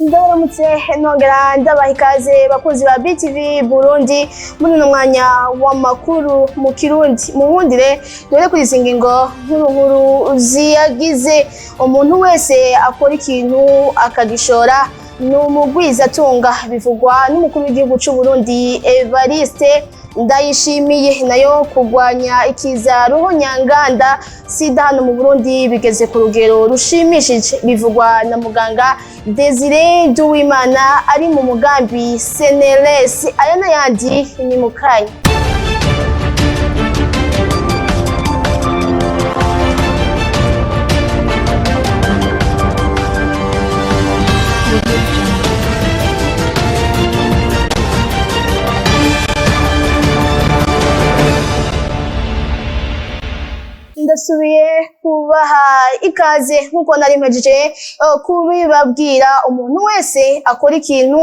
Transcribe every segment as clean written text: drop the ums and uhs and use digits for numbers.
Ndabaramutse nongera ndabaha ikaze, bakunzi ba BTV Burundi, muri uno mwanya w'amakuru mu Kirundi. Munkundire dore kuri izi ngingo nkuru nkuru ziyagize: umuntu wese akora ikintu akagishora ni umugwizatunga, bivugwa n'umukuru w'igihugu c'u Burundi Evariste Ndayishimiye. Nayo kurwanya ikiza ruhonyanganda sida hano mu Burundi bigeze ku rugero rushimishije, bivugwa na muganga Desire Nduwimana ari mu mugambi CNLS. Aya n'ayandi ni mu kanya. Ndasubiye kubaha ikaze nk'uko nari mpejeje kubibabwira. Umuntu wese akora ikintu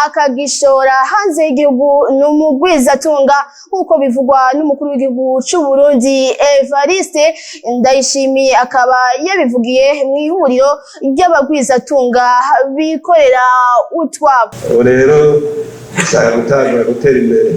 akagishora hanze y'igihugu ni umugwizatunga, nk'uko bivugwa n'umukuru w'igihugu c'u Burundi Evariste Ndayishimiye, akaba yabivugiye mu ihuriro ry'abagwizatunga bikorera utwabo. Ubu rero dushaka gutangura gutera imbere.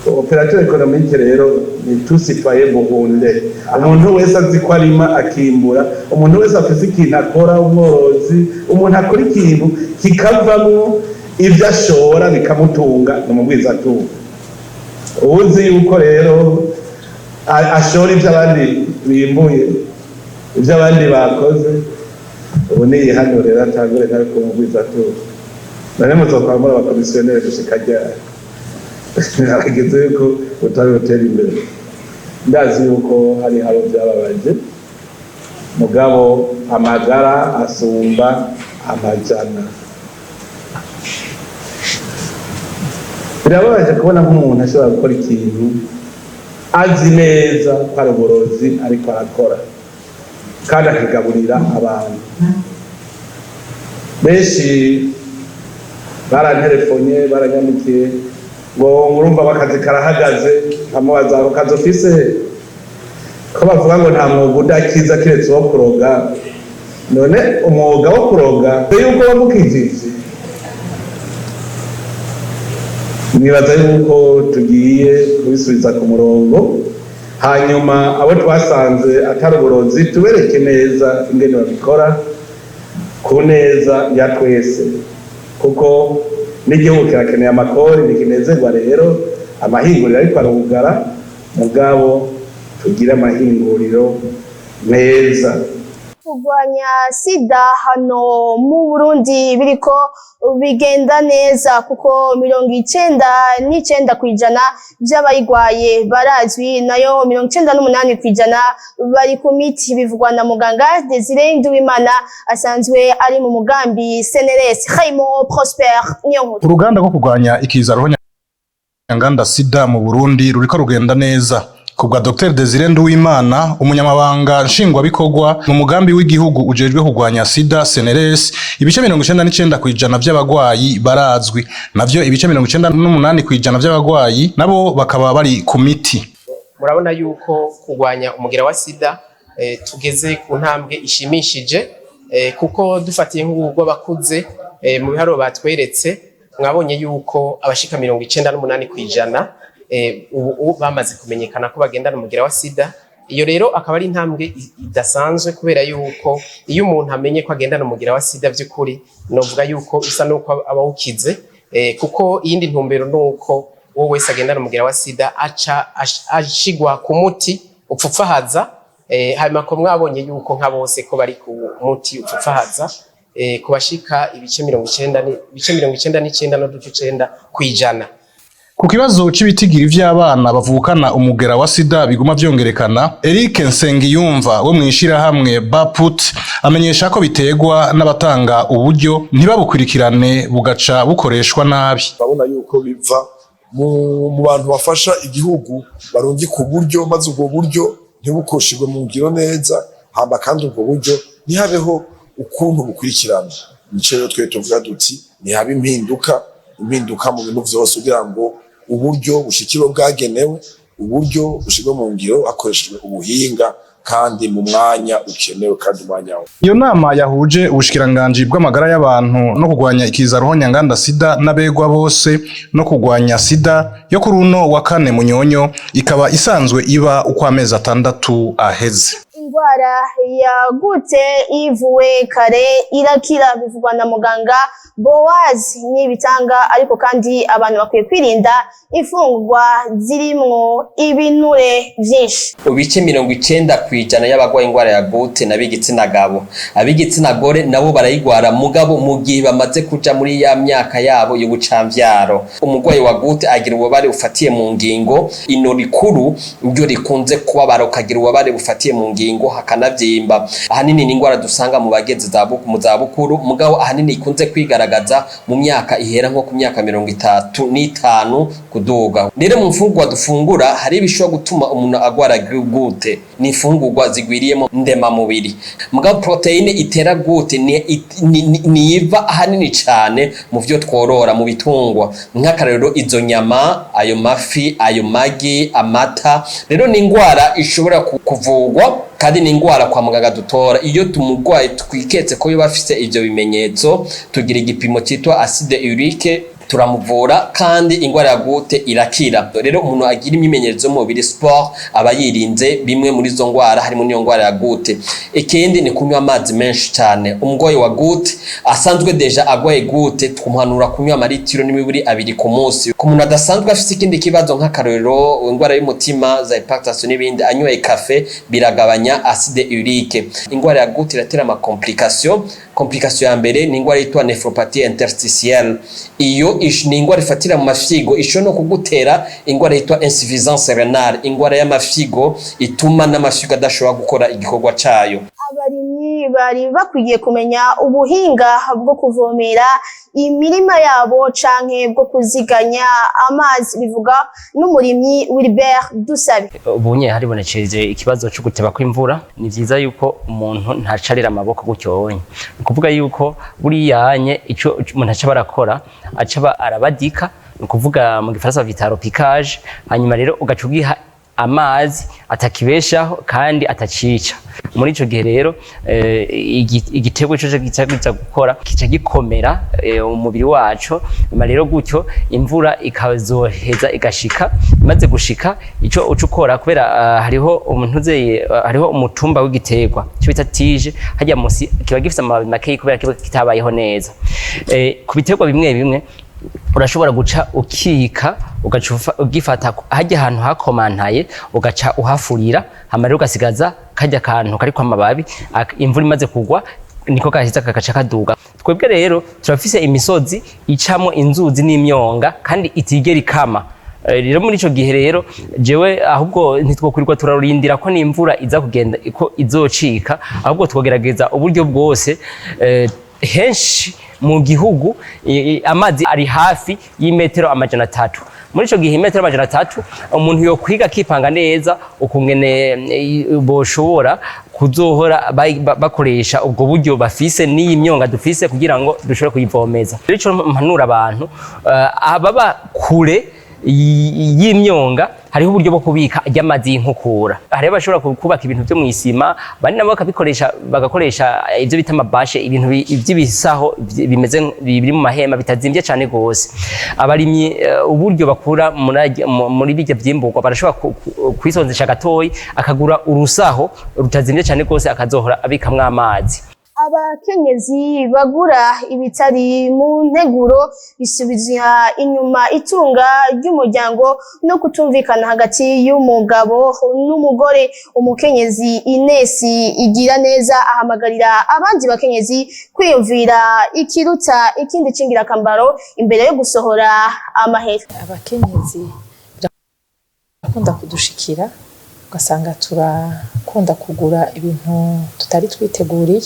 Opérateur économique rero ni tout citoyen burundais, umuntu wese azi ko arima akimbura, umuntu wese afise ikintu akora, umworozi, umuntu akora ikintu kikavamwo ibyo ashora bikamutunga, ni umugwizatunga. Uzi yuko rero ashora ibyo abandi bimbuye, ibyo abandi bakoze, ubu niyihanure rero atangure nawe kuba umugwizatunga. None muzokora muri abakomisiyoneri gushika ryari? Harageze yuko utari butera imbere. Ndazi yuko hari habo byababaje, mugabo amagara asumba amajana. Birababaje kubona nk'umuntu ashobora gukora ikintu azi neza ko ari uburozi ariko arakora, kandi akigaburira abantu benshi. Baranterefonye, baranyandikiye ngo urumva akazi karahagaze. Nkamubaza ako kazi ufise, ko bavuga ngo nta mwuga udakiza kiretse uwo kuroga. None umwuga wo kuroga yuko wamukijije? Nibaza yuko tugiye kubisubiza ku murongo, hanyuma abo twasanze atari uburozi tubereke neza ingene babikora ku neza ya twese, kuko n'igihugu kirakeneye amakori. Ntikinezerwa rero amahinguriro ariko arugara, mugabo tugire amahinguriro meza. Kurwanya sida hano mu Burundi biriko bigenda neza, kuko 99% vy'abayigwaye barazwi, nayo 98% bari ku miti, bivugwa na muganga Desire Nduwimana asanzwe ari mu mugambi CNLS. Raymond Prosper Niyonkuru. Uruganda rwo kurwanya ikiza ruhonyanganda sida mu Burundi ruriko rugenda neza kubwa Dr Desire Nduwimana, umunyamabanga nshingwabikorwa mu mugambi w'igihugu ujejwe kurwanya sida CNLS. Ibice 99% vy'abagwayi barazwi, navyo ibice 98% vy'abagwayi nabo bakaba bari ku miti. Murabona yuko kurwanya umugera wa sida tugeze ku ntambwe ishimishije, kuko dufatiye nk'urw'abakuze, mu biharuro batweretse mwabonye yuko abashika 98% ubu bamaze kumenyekana ko bagendana umugera wa sida. Iyo rero akaba ari intambwe idasanzwe, kubera yuko iyo umuntu amenye ko agendana umugera wa sida, by'ukuri novuga yuko bisa nuko aba awukize, kuko iyindi ntumbero nuko uwo wese agendana umugera wa sida aca ashigwa ku muti upfupfahaza. Hanyuma ko mwabonye yuko nka bose ko bari ku muti upfupfahaza, ku bashika ibice 99.9%. Ku kibazo c'ibitigiri vy'abana bavukana umugera wa sida biguma vyongerekana, Eric Nsengiyumva wo mw'ishirahamwe Baput amenyesha ko biterwa n'abatanga uburyo ntibabukurikirane, bugaca bukoreshwa nabi. Urabona yuko biva mu bantu bafasha igihugu, barungika uburyo, maze ubwo buryo ntibukoshirwe mu ngiro neza, hama kandi ubwo buryo ntihabeho ukuntu bukurikirana. Nico rero twe tuvuga duti ntihabe impinduka, impinduka mu bintu vyose, kugira ngo uburyo bushikirwe bwagenewe, uburyo bushirwe mu ngiro hakoreshejwe ubuhinga. Kandi mu mwanya ukenewe, kandi umwanya wo Iyo nama yahuje ubushikiranganji bw'amagara y'abantu no kurwanya ikiza ruhonyanganda sida n'abegwa bose no kurwanya sida, yo kuri uno wa kane Munyonyo, ikaba isanzwe iba uko amezi 6 aheze. Indwara ya goutte ivuwe kare irakira, bivugwa na muganga Boaz Nibitanga. Ariko kandi abantu bakwiye kwirinda imfungurwa zirimwo ibinure vyinshi. Ibice 90% y'abagwaye ingwara ya goutte n'ab'igitsina gabo. Ab'igitsina gore nabo barayigwara, mugabo mu gihe bamaze kuja muri ya myaka yabo y'ubucamvyaro. Umurwayi wa goutte agira ububabare bufatiye mu ngingo, ino rikuru ryo rikunze kubabara, ukagira ububabare bufatiye mu ngingo, hakanavyimba. Ahanini ni ingwara dusanga mu bageze mu zabukuru, mugabo ahanini ikunze kwigaragaza mu myaka ihera nko ku myaka 35 kuduga. Rero mu mfungurwa dufungura hari ibishobora gutuma umuntu agwara goutte, ni imfungurwa zigwiriyemo ndemamubiri. Mugabo protéine itera goutte ni iva ahanini cane mu vyo tworora mu bitungwa, nk'akarorero izo nyama, ayo mafi, ayo magi, amata. Rero ni ingwara ishobora kuvugwa, kandi ni ingwara kwa muganga dutora iyo tumurwayi twiketse ko yoba afise ivyo bimenyetso. Tugira igipimo citwa acide urique, turamuvura, kandi ingwara ya goutte irakira. Rero umuntu agira imyimenyerezo y'umubiri, sport, aba yirinze bimwe muri izo ngwara, harimo n'iyo ngwara ya goutte. Ikindi ni kunywa amazi menshi cyane. Umurwayi wa goutte asanzwe déjà agwaye goutte, tumuhanura kunywa amaritiro n'imiburi 2 ku munsi. Ku muntu adasanzwe afise ikindi kibazo, nk'akarorero ingwara y'umutima za hypertension n'ibindi, anyoye café biragabanya acide urique. Ingwara ya goutte iratera ama complication. Complication ya mbere ni ingwara yitwa néphropathie interstitielle. Iyo ni ingwara ifatira mu mafyigo, ishobora no kugutera ingwara yitwa insuffisance rénale, ingwara y'amafyigo ituma n'amafyigo adashobora gukora igikorwa cayo. Abarimyi bari bakwiye kumenya ubuhinga bwo kuvomera imirima yabo canke bwo kuziganya amazi, bivuga n'umurimyi Wilbert Dusabe. Ubunye haribonekeje ikibazo cyo guteba kw'imvura. Ni vyiza yuko umuntu ntacarira amaboko gutyo wonye. Ni ukuvuga yuko buriyanye ico umuntu aca barakora, aca arabadika, ni ukuvuga mu gifaransa bavyita repiquage. Hanyuma rero ugaca ugiha amazi atakibeshaho kandi atacica. Muri ico gihe rero igiterwa ico kiza gukora kica gikomera umubiri waco. Nyuma rero gutyo imvura ikazoheza igashika. Imaze gushika, ico uca ukora, kubera hariho umuntu uzeye, hariho umutumba w'igiterwa ico bita tige, harya musi kiba gifise amababi makeyi kubera kiba kitabayeho neza. Ku biterwa bimwe bimwe urashobora guca ukika, ugaca ugifata harya ahantu hakomantaye, ugaca uhafurira, hama rero ugasigaza karya kantu kariko amababi. Imvura imaze kugwa niko kaheza kagaca kaduga. Twebwe rero turafise imisozi icamwo inzuzi n'imyonga kandi itigera ikama. Rero muri ico gihe rero jewe ahubwo ntitwokwirirwa turarindira ko n'imvura iza kugenda ko izocika, ahubwo twogerageza uburyo bwose. Henshi mu gihugu amazi ari hafi y'imetero 300. Muri ico gihe imetero 300 umuntu yokwiga akipanga neza ukungene boshobora kuzohora bakoresha ubwo buryo bafise n'iyi myonga dufise kugira ngo dushobore kuyivomeza. Rero ico mpanura abantu ababa kure y'imyonga, hariho uburyo bwo kubika ry'amazi y'inkukura. Hariho abashobora kubaka ibintu vyo mw'isima, abandi nabo bakabikoresha, bagakoresha ivyo bita ama bâches, ibintu vy'ibisaho bimeze biri mu mahema bitazimvye cane gose. Abarimyi uburyo bakura muri birya vyimburwa, barashobora kwisonzesha gatoyi, akagura urusaho rutazimvye cane gose, akazohora abikamwo amazi. Abakenyezi bagura ibitari mu nteguro bisubiza inyuma itunga ry'umuryango no kutumvikana hagati y'umugabo n'umugore. Umukenyezi Inesi Igira Neza ahamagarira abandi bakenyezi kwiyumvira ikiruta ikindi c'ingirakamaro imbere yo gusohora amahera. Abakenyezi birakunda kudushikira, ugasanga turakunda kugura ibintu tutari twiteguriye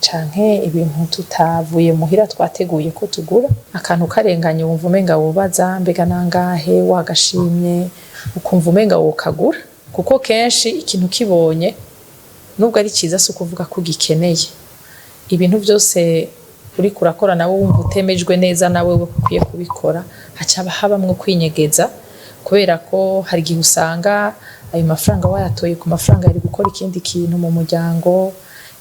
canke ibintu tutavuye muhira twateguye ko tugura. Akantu karenganye wumva umenga wobaza: "Mbega nangahe?" Wagashimye ukumva umenga wokagura, kuko kenshi ikintu kibonye nubwo ari ciza si ukuvuga ko ugikeneye. Ibintu byose uriko urakora nawe wumva utemejwe neza nawe we ukwiye kubikora, haca habamwo kwinyegeza, kubera ko hari igihe usanga Ayo mafaranga wayatoye ku mafaranga yari gukora ikindi kintu mu muryango,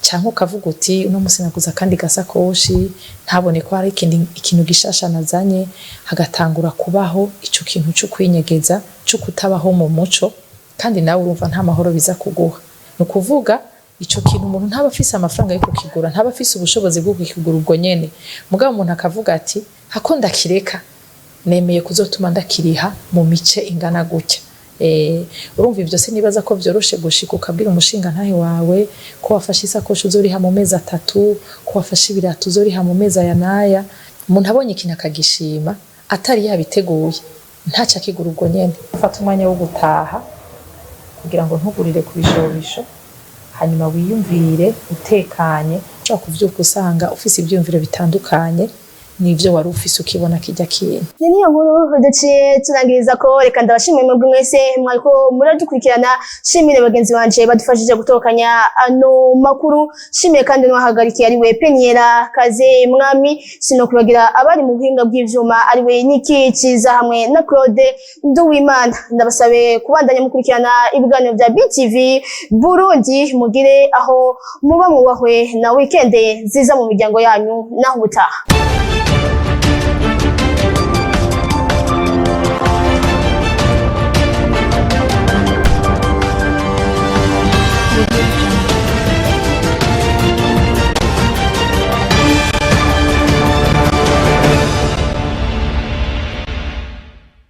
cyangwa ukavuga uti: "Uno munsi naguze akandi gasakoshi, ntabone ko hari ikindi ikintu gishasha nazanye." Hagatangura kubaho ico kintu cyo kwinyegeza, cyo kutabaho mu muco, kandi nawe urumva nta mahoro biza kuguha. Ni ukuvuga ico kintu umuntu ntaba afise amafaranga yo kukigura, ntaba afise ubushobozi bwo kukigura ubwo nyene, mugabo umuntu akavuga ati: "Hako ndakireka, nemeye kuzotuma ndakiriha mu mice ingana gutya." Urumva ivyo sinibaza ko vyoroshe gushika ukabwira umushinga ntahe wawe ko wafashe isakoshi uzoriha mu mezi 3, ko wafashe ibirato uzoriha mu mezi aya n'aya. Umuntu abonye ikintu akagishima atari yabiteguye, ntaco akigura ubwo nyene. Fata umwanya wo gutaha kugira ngo ntugurire ku bishobisho, hanyuma wiyumvire utekanye. Ushobora kuvyuka usanga ufise ivyiyumviro bitandukanye n'ivyo wari ufise ukibona kirya kintu. Ni niyo nkuru duciye turangiriza ko. Reka ndabashimiye mwebwe mwese mwariko muradukurikirana, shimire bagenzi banje badufashije gutokanya ano makuru, shimire kandi n'uwahagarikiye ari we Peniera Kaze Mwami, sinokwibagira abari mu buhinga bw'ivyuma ari we Niki Ciza hamwe na Claude Nduwimana. Ndabasabe kubandanya mukurikirana ibiganiro bya BTV Burundi. Mugire aho muba mubahwe na weekend nziza mu miryango yanyu, naho ubutaha.